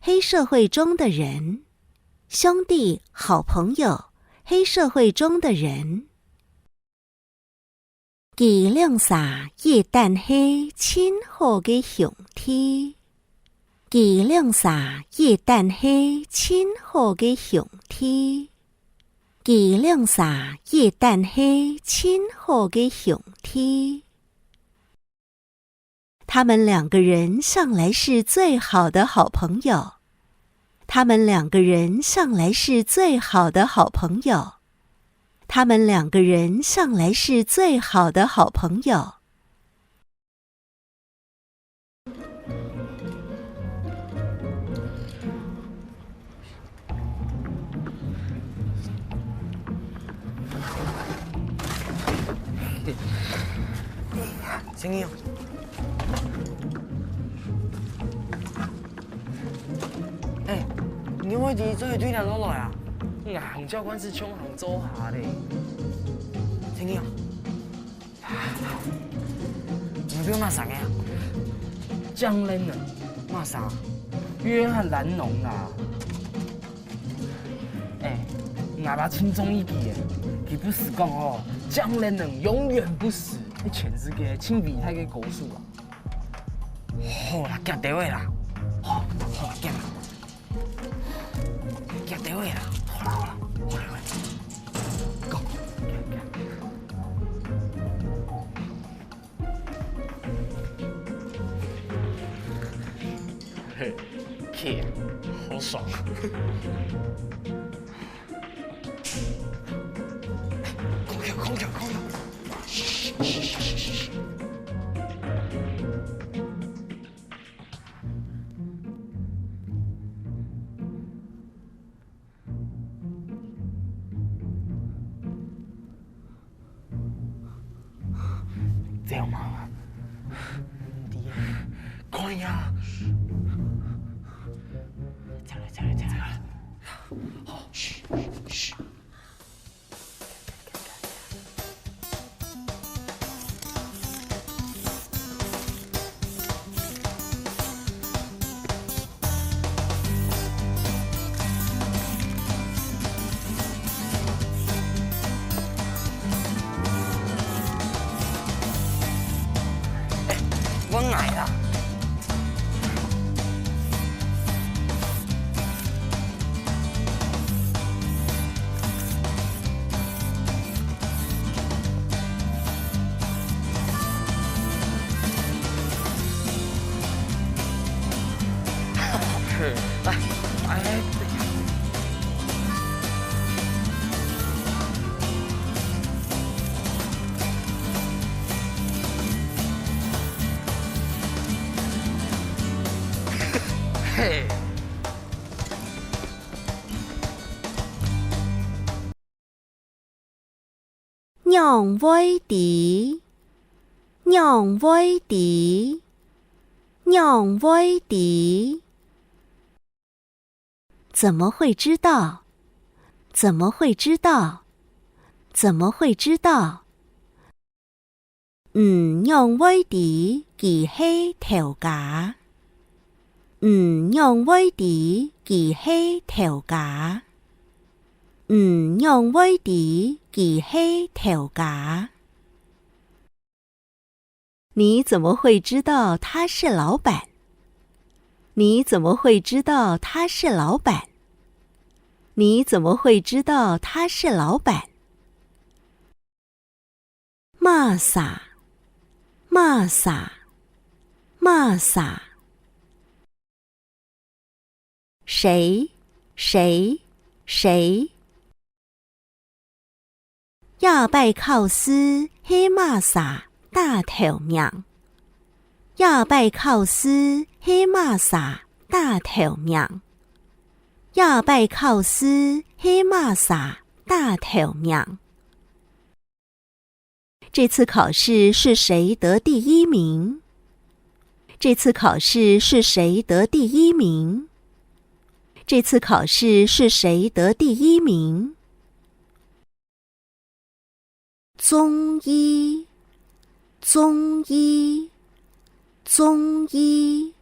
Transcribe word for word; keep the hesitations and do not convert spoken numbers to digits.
黑社会中的人。兄弟、好朋友，黑社会中的人。佢兩儕一旦係盡好个兄弟。佢兩儕一旦係盡好个兄弟。佢兩儕一旦係盡好个兄弟。 他们两个人向来是最好的好朋友。他们两个人向来是最好的好朋友。他们两个人向来是最好的好朋友。 陳英。哎，你會知做對哪落來啊？銀行教官係共下做下咧。陳英。 你叫麼儕个啊？John Lennon，麼儕？約翰蘭儂啊。哎，𠊎爸盡中意佢个，佢不時講哦，John Lennon永遠不死，係全世界盡偉大个歌手啊。好啦，遽兜仔啦。好，好啦，遽啦。 遽兜仔啦，好啦，好啦，好啦，好啦。Go。嘿，去，好爽。空調，空調，空調。這樣嗎？快呀！再來，再來，再來。好，噓，噓。 哎，我來啦。 來，哎，嘿。 仰會知？仰會知？仰會知？怎麼會知道？怎麼會知道？怎麼會知道？ 你仰會知佢係頭家？你仰會知佢係頭家？你仰會知佢係頭家？你怎麼會知道他是老闆？你怎麼會知道他是老闆？你怎麼會知道他是老闆？ 麼儕？麼儕？麼儕？誰？誰？誰？這擺考試係麼儕打頭名？這擺考試係麼儕打頭名？這擺考試係麼儕打頭名？ 這次考試是誰得第一名？這次考試是誰得第一名？這次考試是誰得第一名？中意，中意，中意。